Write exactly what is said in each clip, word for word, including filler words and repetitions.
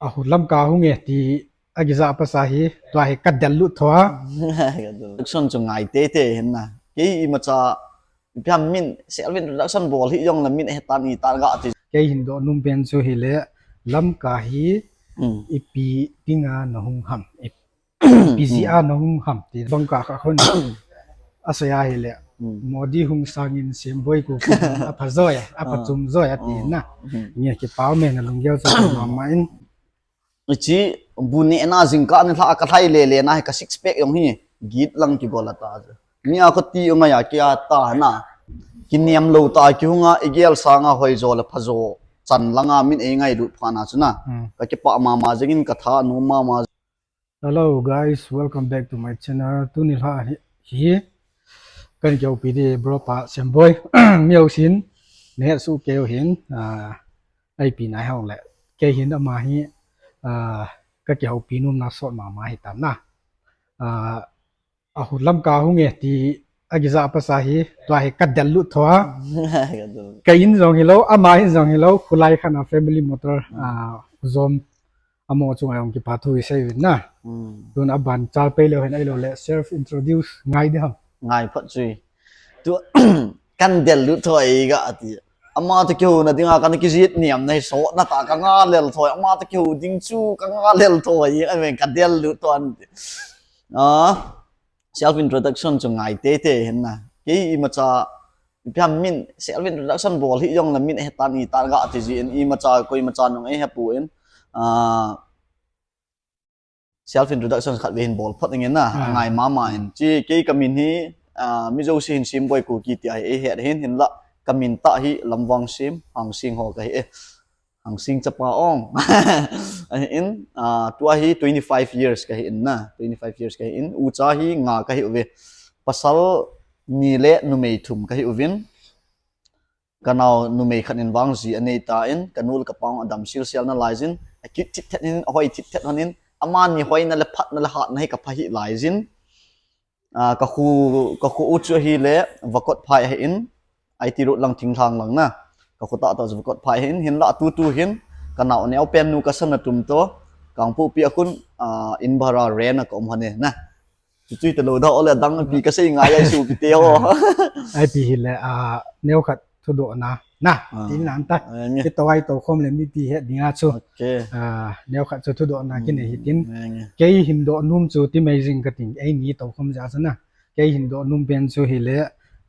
Ahu Lamka hung e ti a gija pasa hi, tua hi ka del lut tho a. Introduction chu ngai teitei hin na. Kei imacha, ipi ham min, self introduction bol hi jong la min he tan i tan ga ti. Kei hin doh nom pen chu hi le, Lamka hi, hmm, ipi dinga na hung ham. Ipi jia na hung ham ti bang ka kha khun. A saya hi le. Hmm. Modi hung sangin Semboi ku a pha joi, a pha chum joi a ti na. Hmm. Nge kipau me na lunggel chu mama in. Ichi bu ne na jingkah ni lha ka lhai le le na hi ka six pack jong hi git lang kibol a ta. Mi a ko ti u ngai a kia ta na. Kiniam lo ta ki hunga i gel sanga hoi jo le pha jo chan langa min ei ngai lut pha na chu na. Hmm. Ka kipa mama jingin ka tha nu mama. Hello guys, welcome back to my channel. Tuni lha hi, hi kan kihoupi di bro pa Semboi. Miau sin, ne su keu hin, ah, ai pi nai hong le. Kei hin ama hi, ah, ka kihoupi nom na sot mama hi tam na. Ah, ahu Lamka hung e ti a gija pasa hi, tua hi ka del lut tho a. Ka in jong hi lo, ama in jong hi lo, khulai khan a family motor, ah, zom amo chunga jong kipa thu i sei vin na. Hmm. Tun a ban chal pei leu hen ai lo le self introduce ngai di ham. Ngai phat chui. Tu kan del lut tho ai ga ati. Ama to kiho na dinga kan kijit niam na hi so na ta ka nga lel tho. Ama to kiho ding chu ka nga lel tho ai. Ai men ka del lut tho an. Ah, self introduction chu ngai teitei hin na. Kei imacha, ipi ham min, self introduction bol hi jong la min he tan i tan ga ti jin imacha, koimacha nung ei he pu in. Ah, self introduction khat ve hin bol phot ingen na, ah, ngai mama in. Chi kei ka min hi, ah, mi jouse hin Semboi Kuki ti a hi ei het hin hin la, ka min tah hi Lamvang Sem, Hangsing ho ka hi e. Hangsing chapa ong. Ahin, ah, tua hi twenty-five years ka hi in na, twenty-five years ka hi in, ucha hi nga ka hi uve. Pasal ni le numei thum ka hi uvin. Ka nau numei khat in vang ji a nei ta in, ka nu le ka pa ong a dam sil sial na lai jin, a kit thit thet hin, a hoi thit thet hon in, amani hoina le phatna le hatna hi ka pha hi lai jin. Ah, ka khu, ka khu u chu hi le, Vakot phai hi in, I T road lang thinglhang lang na. Ka khu ta ta chu Vakot phai hi in, hin la tu tu hin, ka nau neo pen nu ka san na tum to, Kangpokpi a khun, ah, in bhara rent a ka um hon e na. Chu chu te lo da ole dang pi ka sei ngai ai su pi te ho. Ai pi hi le, ah, neo khat thudoh na. Na, ah, tin nan ta. Ah, nge. Ki to ai to khom le mi pi he dinga chu. Okay. Ah, neo khat chu thudoh na ki nei hi tin. Hmm, nge, nge. Kei hin doh nom chu ti mai jing ka tin. Ei ni to khom ja chu na. Kei hin doh nom pen chu hi le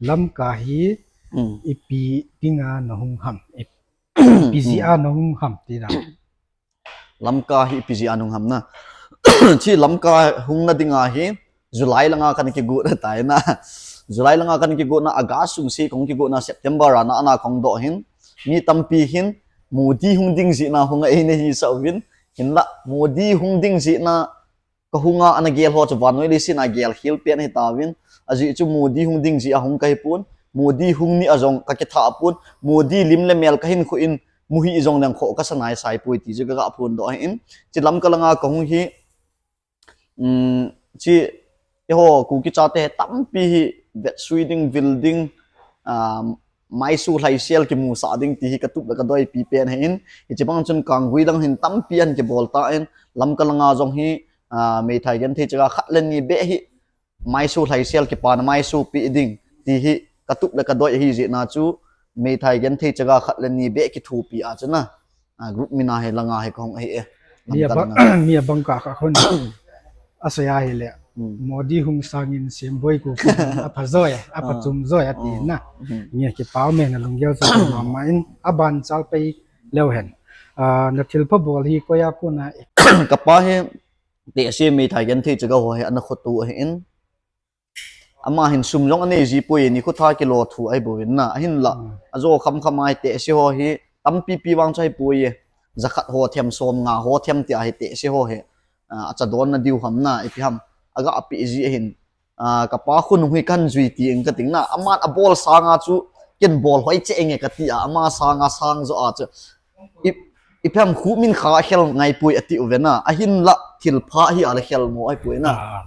Lamka hi, hmm, ipi dinga na hung ham. Ipi jia na hung ham ti na. Lamka hi ipi jia na hung ham na. Chi Lamka hung na dinga hi July langa kan kigot tai na. July langa kan kigot na, August sung si kong kigot na, September a na ana kong doh hin. Mi tampi hin Modi hung ding jeh na hung a ei nei hi sa uvin. Hin la Modi hung ding jeh na ka hunga ana gel ho chu vannoi leiset a gel khel pen hi ta uvin. Ajeh chu Modi hung ding jeh a hung ka hi pon. Modi hung ni a jong ka kitha pon. Modi lim le mel ka hin khu in mu hi jong leng kho ka sa nai sai poi ti chu ka ga phon doh hin. Chi Lamka langa ka hung hi, um, chi, eiho, Kuki chate tampi hi vetsui ding, vil ding, um, maisu lhaisel kimusah ding ti hi ka tup le ka doi pi pen hi in. Hichi bang chun Kanggui lang hin tampi an kibol ta in, Lamka langa jong hi, ah, meithai genthei chaga khat le ni beh hi, maisu lhaisel kipana maisu pi ding ti hi ka tup le ka doi hi jeh na chu meithai genthei chaga khat le ni beh kithopi a chu na. Ah, group mina hi langa hi ka hung ahi e. Mi a bang, mi a bang ka kha khun. A saya hi le. Hmm. Modi hung sangin Semboi Kuki a pha joi, a pha chum joi a ti na. Hmm. Nge kipau me na lunggel chu mama in a ban chal pei leu hen. Ah, na thilpha bol hi koi a kona e. Ka pa hi tehse meithai genthei chaga ho hi ana khotu ahi in. Ama hin sum jong anei ji poi, ni khu tha kilo thu ahi bou in na, ahin la. Hmm. Ajo kham kham a hi tehse ho hi, tampi pi vang chu ahi poi e. Jakhat ho them, som nga ho them ti a hi tehse ho hi. Ah, acha don na diu ham na, ipi ham. Aga api ji ahin. Ah, ka pa khonung hi kan jui ti eng ka ting na. Aman abol sanga chu, ken bol hoi che enge ka ti a, ama sanga sang jo a chu. I, ipi ham khu min kha khel ngai poi ati uve na. Ahin la thilpha hi a la khel mo ahi poi na. Ah.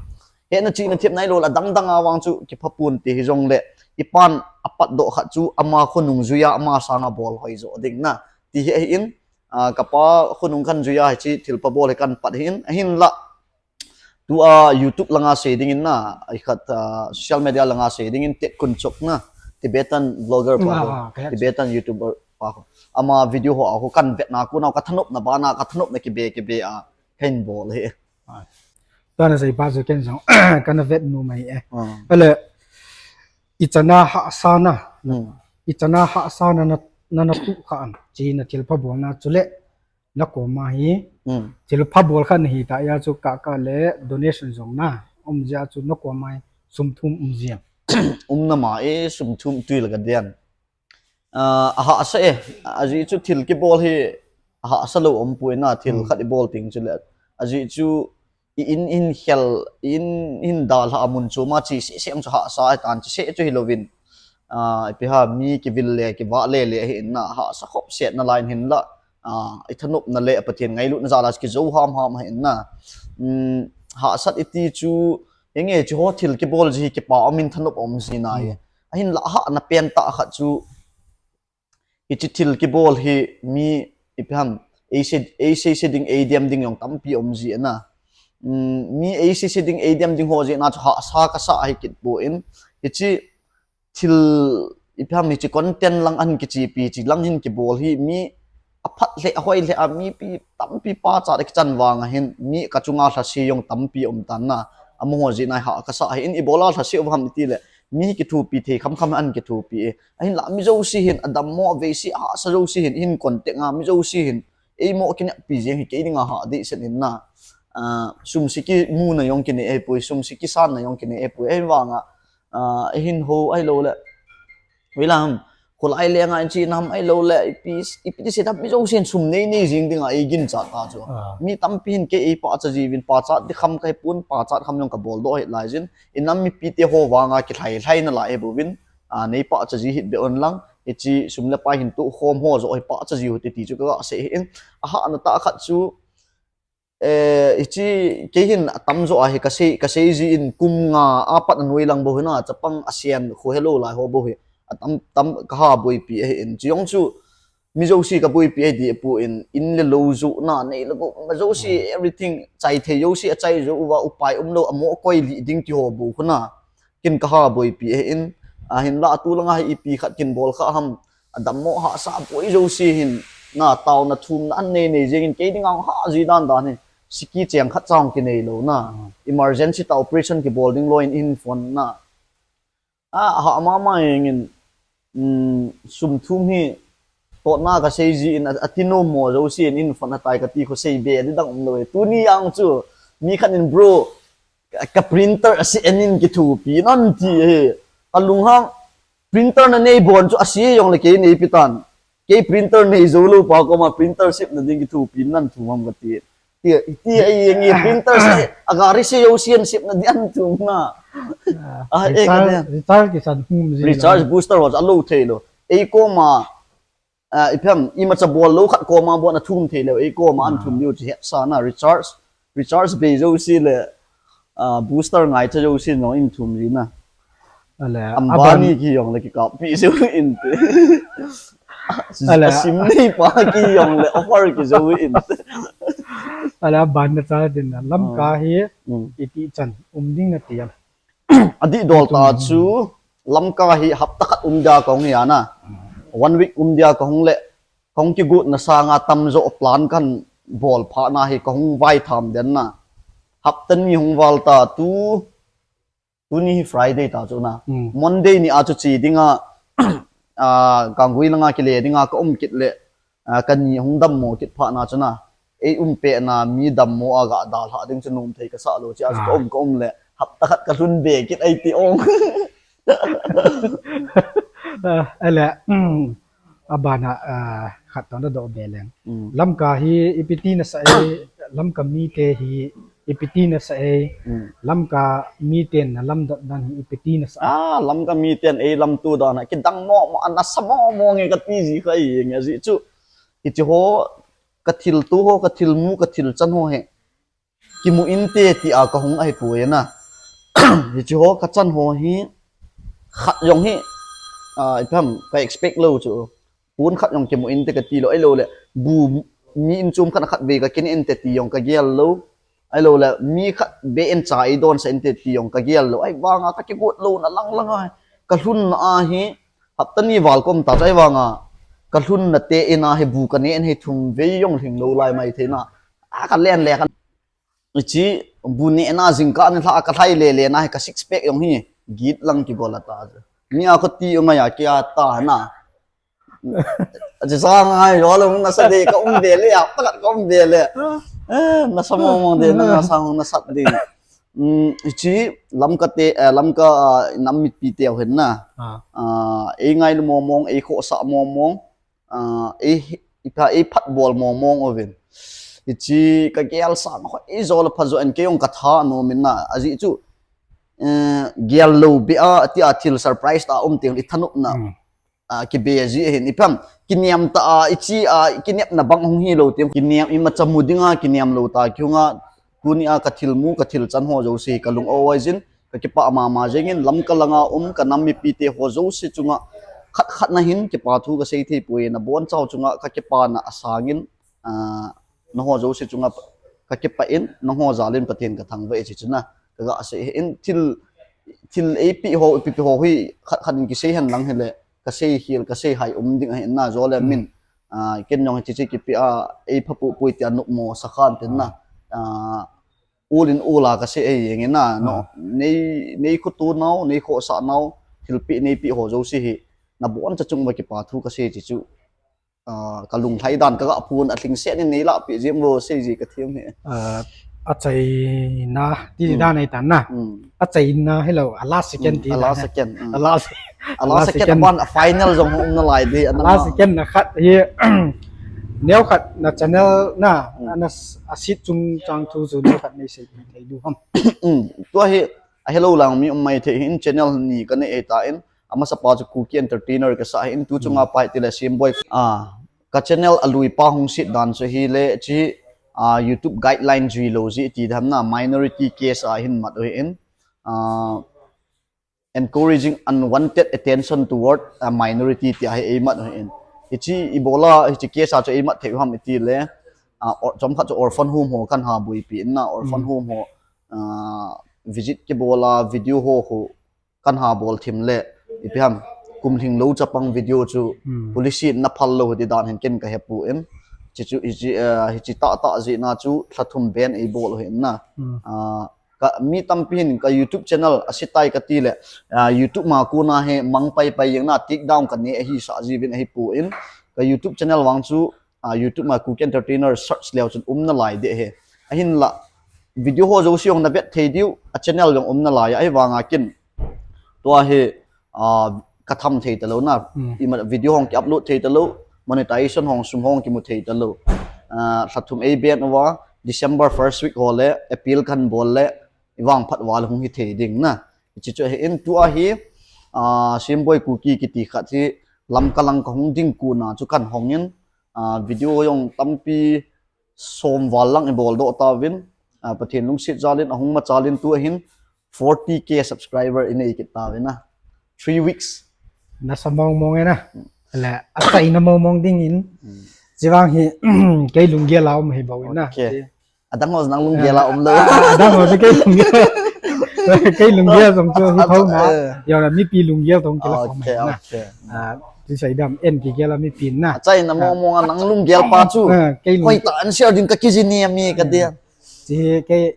Hena chihna thepna ahilou le adang dang a vang chu kipha pon ti hi jong le, i pan a pat doh khat chu ama khonung jui a ama sanga bol hoi jo ding na ti hi ahi in, Ah, kapa khonung khan jui a hiche thilpha bol hi kan pat hin, ahinla. Tua YouTube langa sei dingin na, ai khat, ah, social media langa sei dingin Tet Khun Chok na, Tibetan vlogger pa ho, ah, Tibetan YouTuber pa ho. Ama video ho a ho kan vetna kona ka thanopna bana, ka thanopna kibe kibe a, kahin bol hi. Tana sei pa chu ken jong, kana vet nom ahi e. Ah. Ale, ichana hahsa na, hmm, ichana hahsa na, na, na, na tuh kha am, hiche na thilpha bolna chule, na koma hi, hmm, thilpha bol khat nahi ta, hia chu ka, ka le donation jong na, um jia chu na koma hi, sum thum um jia. Um nama e, sum thum tui la ka dian. Ah, ahahsa e, ajeh chu thil kibol hi, ahahsa lou um poi na, thil, hmm, khat ibol ting chule. Ajeh chu, i in, in khel, i in, in dalha a mun chu ma chi se se chu hahsa e tan chi se chu hilouvin. Ah, ipi ham mi kivil le, kivah le le hi in na, hahsa khop set na line hin la. Ah, i thanopna le Pathen ngailutna jal a chu kijou ham ham hi in na. Um, hahsat iti chu, enge chu ho thil kibol ji hi kipa um in thanop um ji na hi. Hmm. Ahinla ahahna pen tah khat chu, hiche thil kibol hi mi ipi ham, ei sei, ei sei sei ding, ei dem ding jong tampi um ji na. Um, mi ei sei sei ding, ei dem ding ho jeh na chu hahsa kasa hi kit poi. Hiche thil ipi ham hiche content lang ahin kichepi, hiche lang hin kibol hi mi aphat le, ahoi le a mipi tampi pachat a kichan vang a hin mi ka chunga lhase jong tampi um tan na. Amaho jeh na hi hahsa hi in ibola lhase u ham iti le mi kithopi thei kham kham ahin kithopi e. Ahinla mi jouse hin, adammo, aveise, ahahsa jouse hin, hin contact a mi jouse hin, eimo kineppi jeng hi kei dinga hah dehset in na. Ah, sum se kimuna jong kinei ahipoi, sum se kisanna jong kinei ahipoi. Ahivanga, ah, eihin ho ahilou le. Hoilang ham, kholai lenga in chenam ahilou le, ipi, ipi ti se tam mi jouse hin sum nei nei jeng dinga eigin chat ta chu. Ah. Mi tampi hin kei ei pachat jiuvin, pachat di kham kahipon, pachat kham jong kabol doh hih lai jin. Inam mipi te ho vanga kilhai lhai nalai ahibouvin. Ah, nei pachat ji hih beh un lang, hiche sum le pai hin tohkhom ho joh hi pachat ji u hite ti chu ka ga sei hi in. Ahahna tah khat chu, eh, hiche kei hin atamjo a hi ka sei, ka sei ji in kum nga apat anoi lang bou hi na, chapang asen kho helou lai ho bou hi. Atam, tam ka ha boipi ahi in. Chu jong chu, mi jouse ka boipi ahi deh poi, in le lou joh na, nei le gou ma jouse, hmm, everything, chai thei jouse, achai jou uva, upai umlou, amo koi lih ding ti ho bou khu na, ken ka ha boipi ahi in, ahinla tulanga hi ipi khat kin bol kha ham, adammo hahsa boi jouse hin, na taona thumna anei nei jeng in, kei dinga ha ji dan dan hi, siki cheng khat cha kinei lou na, hmm, emergency tah operation kibol ding lou in, in phone na, A, aha mama jeng in, um, sum thum hi, totna ka sei ji in, a, ati nom mo jouse in, in phone atai kati khu sei be di dang umlou e. Tuni jong chu, mi khat in bro, ka, ka printer ase in kithopi in ati e. Ka lunghang, printer nanei bon chu ase jongle kei neipi tan. Kei printer nei jou lou pa koma printer sepna ding kithopi in nan thum ham kati. Ti, ti ahi jeng e printer se, a gari se jouse in sepna ding an thum na. Ah, ah, eh, recharge, recharge kisan hum ji. Recharge booster ho chu alou thei lou. Ei koma, ah, ipi ham, imacha bol lou khat koma bon athum thei lou. Ei koma an thum diu chu hesa na recharge. Recharge bei jouse le, ah, booster ngaicha jouse in jong in thum ji na. Ale, Ambani aban ki jong le kikappi jou inte. Ale, asim nei pa ki jong le offer kijou inte. Ale, aban na cha din na. Lamka hi, mm, iti chan, um ding nati am. Adih dol ta chu, Lamka hi hapta khat um dia kahung hi a na. One week um dia kahung le, kahung kigotna sanga tamjo plan kahin bol phat na hi kahung vaitham den na. Hapta ni hung val ta tu, tuni hi Friday ta chu na. Hmm. Monday ni a chu che dinga, ah, Kanggui langa kile dinga ka um kit le, ah, kani hung dammo kit phat na chu na. Ei um pet na mi dammo a ga dalha ding chu nom thei kasa lou chu a chu ka um, ka um le. Hapta khat ka lhun be kit ahi ti ong. Ah, ale, um, Abana, ah, khat tong da doh be leng. Mm. Lamka hi ipi ti nasa e, Lamka mite hi ipi ti nasa e, mm, Lamka miten na lamdot dan hi ipi ti nasa. Ah, Lamka miten ei lamto dan a kidang mo mo, anasa mo mo nge kati ji kha e nge ji chu. Hiche ho, ka thilto ho, ka thilmu, ka thilchan ho hi. Kimu inte ti a kahung ahipoi na. Hiche ho kachan ho hi khat jong hi, ah, ipi ham ka expect lou chu. Pon khat jong kimu inte kati lou, ahilou le bu, mi in chom khat khat vei ka kine inte ti jong ka gel lou. Ahilou le, mi khat be in cha ei don sa inte ti jong ka gel lou. Ahivanga ka kigot louna lang lang a, ka lhunna ahi, hapta ni val ka um ta chu ahivanga, ka lhunna te in ahi bu ka ne in hi thum vei jong lhing lou lai mai thei na. A ka len le ka Hiche bu nehna jingkah ni lha ka lhai le le na hi ka six pack jong hi git lang kigol a ta. Mi a khuti u mai a kia ta na. Hiche sang ai jo lo na sa de ka um ve le a ta ka um ve le. Eh, na sa mong mong de na sa hong na sat de. Um, hiche Lamka te, eh, Lamka, ah, nam mipi te hin na. Ah. Ah, ei ngailu mong mong, ei khohsah mong mong. Ah, ei, ei pha, ei phat bol mong mong uvin. Hiche ka gel sa na kho, ei jo le pha jo en kei jong ka tha nom in na, ajeh chu, eh, gel lou be a, ti a thil surprise ta um teng i thanop na. Hmm. Ah, kibe ji hin i pam, kiniam ta a, i chi a, kinepna bang hung hi lou teng, kiniam i ma chamu ding a, kiniam lou ta, ki hung a, Tuni a ka thil mu, ka thil chan ho jouse hi ka lung o ai jin, ka kipah mama jeng in, Lamka langa um, ka nam mipi te ho jouse chunga, khat khat na hin, kipa thu ka sei thei poi, na bon chau chunga, ka kipana asang in, ah, na ho jouse chunga, ka kipah in, na ho jal in Pathen ka thangvah e chi chuna, ka ga sei in, thil, thil ei pi ho, pi pi ho hi, khat khat in kisei hen lang hi le, ka sei hil, ka sei hai um ding ahi na, jo le min, ah, ken jong hiche che kipe a, ei pha pu pui ti a nop mo sa khan tin na. Ah, ul in ul a ka sei ei jeng in na, no. Nei, nei khutu nau, nei khohsah nau, thilpi, nei pi ho jouse hi, na bon cha chung va kipa thu ka sei chi chu. Ah, ka lunglhai dan ka ga phun a lhingset in nei lah pi jim vo sei ji ka thiam hi. Ah, achaina, ti dan ei tan na. Hmm. Achaina hilou, a last second ti dan na. A last second, hmm. A last, a last second, second. Ban a final jong um na lai di, a last second na khat hi, neo khat na channel na, hmm, ana s-, a sit chung chang thu chu neo khat nei sei thei diu ham. Hmm. Tua hi, a hello lang mi um mai thei hin channel ni ka nei ei ta in, amasa pa chu Kuki Entertainer ka sa hin, tu chunga, hmm, pa hi ti le Simboi. Ah, ka channel a lui pa hung sit dan chu hi le, chi, ah, YouTube guideline jui lou ji ti dam na, minority case a hin mat u hi in. Ah, encouraging unwanted attention toward a minority ti a hi ei mat u hi in. Hiche i bol a, hiche case a chu ei mat thei u ham i ti le, ah, or, chom khat chu orphan home ho kan ha buipi in na, orphan, hmm, home ho, ah, visit kibol a, video ho ho kan ha bol thim le, ipi ham, kum lhing lou chapang video chu, hmm, police in na phal lou ti dan hin ken ka he pu in. Chi chu, hiche, eh, hiche tah tah jeh na chu, lha thum ban ei bol u hi in na. Hmm. Ah, ka, mi tampi hin ka YouTube channel a sit tai ka ti le, ah, YouTube ma kona hi mang pai pai jeng na, take down ka nei ahi sa ji vin ahi pu in. Ka YouTube channel vang chu, ah, YouTube ma Kuki Entertainer search leu chun um na lai de hi. Ahin la, video ho jouse jong na vet thei diu, a channel jong um na lai, ahivanga kin. Tua hi, ah, ka tham thei ta lou na. Hmm. I ma video hong ki upload thei ta lou, monetization hong sum hong kimu thei ta lou. Ah, lha thum ei ban uva, December first week ho le, appeal kan bol le, i vang phat val hung hi thei ding na. Chi chu hi in tua hi, ah, Simboi Kuki kiti khat hi Lamka lang ka hung ding kona chu kan hong in, ah, video jong tampi som val lang i bol doh ta vin, ah, Pathen lungset jal in, ahung machal in tu ahin forty K subscriber i nei kit ta vin a. Three weeks. Na sa mong mong e na. Hmm. Le, achaina mong mong ding in. Hmm. Chi vang hi, kei lunggel a um hi bou in na. Okay. Adang ho nang lunggel a um lou. Ah, adang ho kei lunggel. Kei lunggel jong chu hi thou na. Eh. Jong le mipi lunggel jong kila khom na. Okay, okay. Ah, ti sei dam en kigel a mipi na. Achaina mong mong a nang lunggel pa chu. Ah, kei lung- Hoi ta an share ding ka kiji ni ami ka dia. Chi kei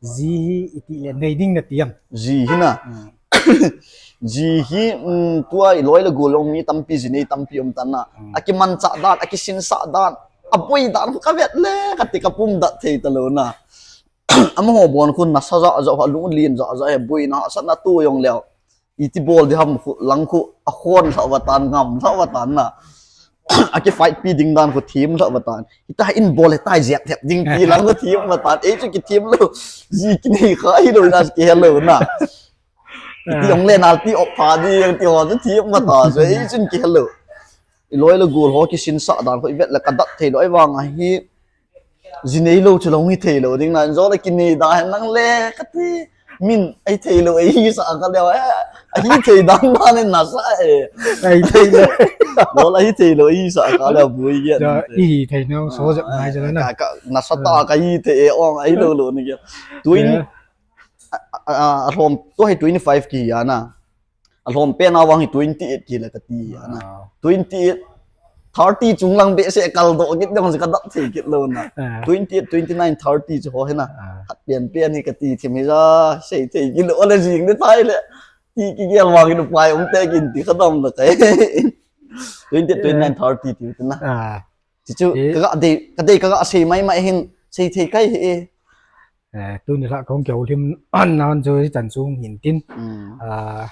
ji hi iti le nei ding na tiam. Ji hi na. Hmm. Ji hi, um, tua i loi le gol jong mi tampi ji nei tampi um ta na. Hmm. A kimanchah dan, a kisinsah dan. A boi dan khu ka vet le, ka ti ka pum dat thei ta lou na. Amaho bon khu nasa ja ja, a lung lin ja ja, he boina hahsatna tu jong leu. Iti bol di ham khu, lang khu, a khon lha va tan, ngam lha va tan na. A ki fight pi ding dan khu thim lha va tan. Hita in bol he tai jep thep ding pi lang khu thim va tan. Ei chu ki thim lou. Ji ki nei kha hi lou na ki he lou na. Iti jong le nal ti op pha di, ti ho chu thim va ta. So ei chun ki he lou. I loi le gol ho kisinsah dan khu i vet le ka dat thei lou, ahivang a hi ji nei lou chu lou ngi thei lou ding na, jo le ki nei da hen lang le ka ti. Min, ahi thei lou, ahi sa ka leh, eh, ahi thei dan dan in nasa e. Ahi thei lou. Bol ahi thei lou, ahi sa ka leh, bui ge. Ja, i hi thei nau, so jep ngai jela na. Ka, ka, nasa ta ka hi thei e, ong, ahi lou lou ni ge. Twenty, Yeah. a, a, a, a lhom, tu hi twenty-five ki ya na. A lhom pen a vang hi twenty-eight ki la ka ti ya na. Ah. Twenty-eight, thirty chung lang behseh kal doh kit dong ka dap thei kit lou na. Ah. Twenty-eight, twenty-nine, thirty chu ho hi na. Ah. Khat pen pen hi ka ti thim hi ja, sei thei kit lou le jing le thai le. Ti kigel vang in upai um te kin ti kha dam la kai. Twenty-eight, twenty-nine, thirty ti u te na. Ah. Ti chu, Eh. ka ga dei, ka dei ka ga sei mai mai hin, sei thei kai hi e. Eh, tuni la kong keu lim an nan jo hi chan chung hin tin. Mm. Ah,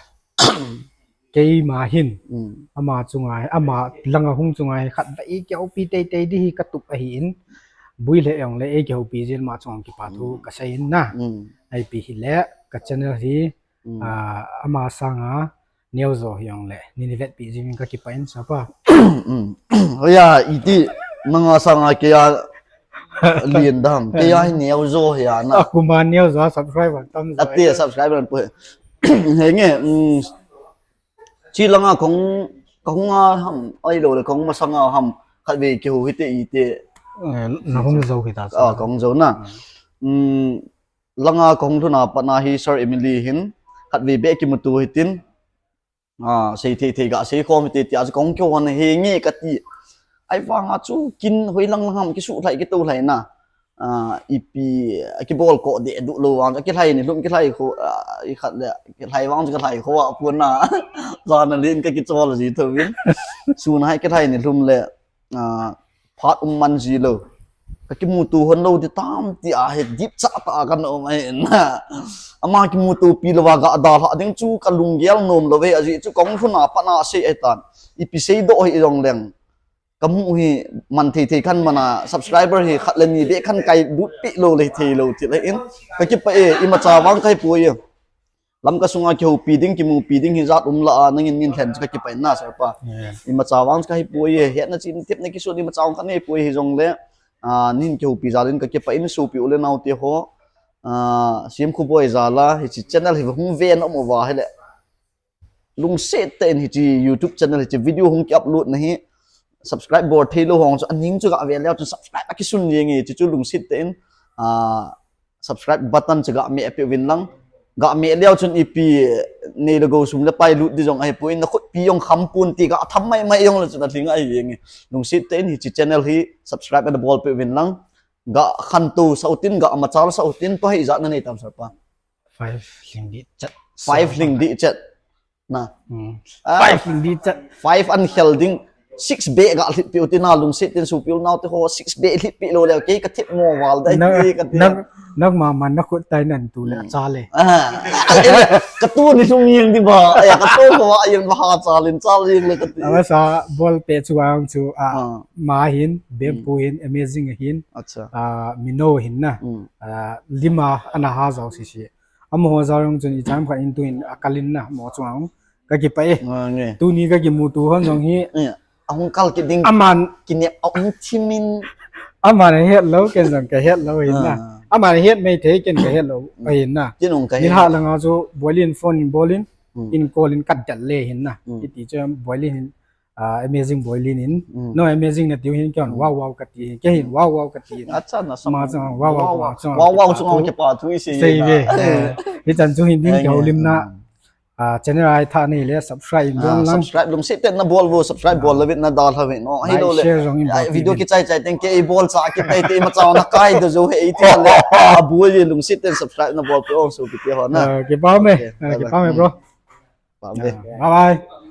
keima hin, Mm. ama chunga, ama langa hung chunga hi khat ba i keu pi tei tei di hi ka tup ahi in. Bui le ong le i keu pi jin ama chunga kipa thu Mm. ka sei in na. Mm. Ai pi hi le, ka channel hi, Mm. ah, ama sanga, neo jo hi ong le, nini vetpi jing ka kipa in sapa. Mm. Oya, iti, nanga sanga keia lien dam, keia hi neo jo hi a na. A kuma neo jo subscriber tam jo. Ati subscriber pu. Henge, mm, chi langa kong, kong a ham, ai lo le kong masanga ham, khat ve kihu hite ite. Eh, na hung jo hi ta. Ah, kong jo na. Mm. Mm, langa kong lhuna patna hi Sir Emily hin, khat ve be kimutu hitin, Ah, sei thei thei ga sei khom te tia chu kong keu hon he nge ka ti. Ai vanga chu kin hoi lang lang ham kisu lhai kito lhai na. Ah, ipi, a kibol ko de du lo vang, kilhai ni lum kilhai kho, ah, i khat le, kilhai vang chu kilhai kho a pu na. Jana lin ka kichol ji tho vin. Sun hai kilhai ni lum le, ah, phat um man ji lo. Ka kimutu hon lo di tam ti a he dip cha ta ka na um ai na. Ama kimutu pi lo va ga da hla ding chu ka lunggel nom lo ve a ji chu kong lhuna patna sei ai tan. Ipi sei do hi jong leng. Ka mu hi man thei thei khan mana subscriber hi khat le ni be khan kai lut pi lo le thei lo ti le in. Ka kipa e, imacha vang kai pu e. Lamka sunga kihopi ding, kimupi ding hi jat um la a, nangin min lhen chu ka kipa in na, sir pa. Yeah. Imacha vang chu ka hi poi, hetna chin thepna kisun imacha vang ka nei poi hi jong le, ah, nin kihopi jal in ka kipa in sopi u le nau te ho, ah, Siam Khu Boi jal a, hichi channel hi hung ve na mo va hi le. Lungset tah in hichi YouTube channel hichi video hung ki upload na hi, subscribe bol thei lo hong chu, aning chu ga ve leo chu subscribe a kisun jeng e, chu chu lungset tah in, ah, subscribe button chu ga me pe vin lang. Ga me leo chun ipi nei le go sum le pai lut di jong ahi poi, na khut pi jong kham pun ti ga tham mai mai jong le chun a thing ahi jeng e. Lungset tah in hichi channel hi subscribe a bol pe vin lang. Ga khan tu sa utin, ga machal sa utin, to hi jat na nei tam sir pa. Five hling di chat. Five hling di chat. Na. Hmm. Ah. Five hling di chat. Five an khel ding. Six be ga hlit pi utin na lungset tin sopi u le nau te ho six be hlit pi lo le kei ka thip mo val dai Nak, ti ka ti. nak, nak ma ma na khut tai nan tu le Hmm. cha le. Ah. Ka tu ni lung yeng di ba. Ai, ka tu ko wa yeng ba ha cha lin cha yeng le ka ti. Ama sa bol pe chu ang chu a Ah. ma hin, bem Hmm. pu hin, amazing hin. Acha. Ah, mino hin na. Hmm. Ah, lima ana ha jao si si. Amaho jao jong chun i cham khat in tu in a kalin na mo chuang. Ka kipa e. Nga nge. Tuni ka kimutu hon jong hi. Eh, ahung kal kit ding. Aman. Kine a um thimin. Aman a het lo, ken jong ka het lo hin na. Ah. Aman a het mai thei, ken ka het lo, Mm. ahin na. Ken jong ka Min het. ha langa chu, boilin phone in bolin, Mm. in call in kat dal le hin na. Mm. Iti chu boilin hin, ah, amazing boilin in. Mm. No amazing na tiu hin kyon, Mm. wow, wow, ka ti hin. Ke hin, wow, wow, ka ti hin. Acha na sa. Ma chang, wow, wow, Wow, wow, wow. chang, Wow, wow, kipa chang, tu. kipa tu i sei Sei na. ve. Eh. Eh, hi chan chu hin ding Eh, ke ho nge. lim na. Mm. Ah, channel ai tha nei le subscribe Ah, dong lang. subscribe lungset tah in na bol vo, subscribe bol Ah. le vin na dal ha vin. Oh, Like, hi lo le. share jong in Ah, bol video ti ki chai chai teng ke i bol cha ki tai te ma chao na kai do jo he i ti le. A bol ye lungset tah in subscribe na bol pe ong so ki te ho na. Ah, kipa me. Okay, Ah, bye kipa bye. me, bro. Mm. Bye bye. Ah, bye bye.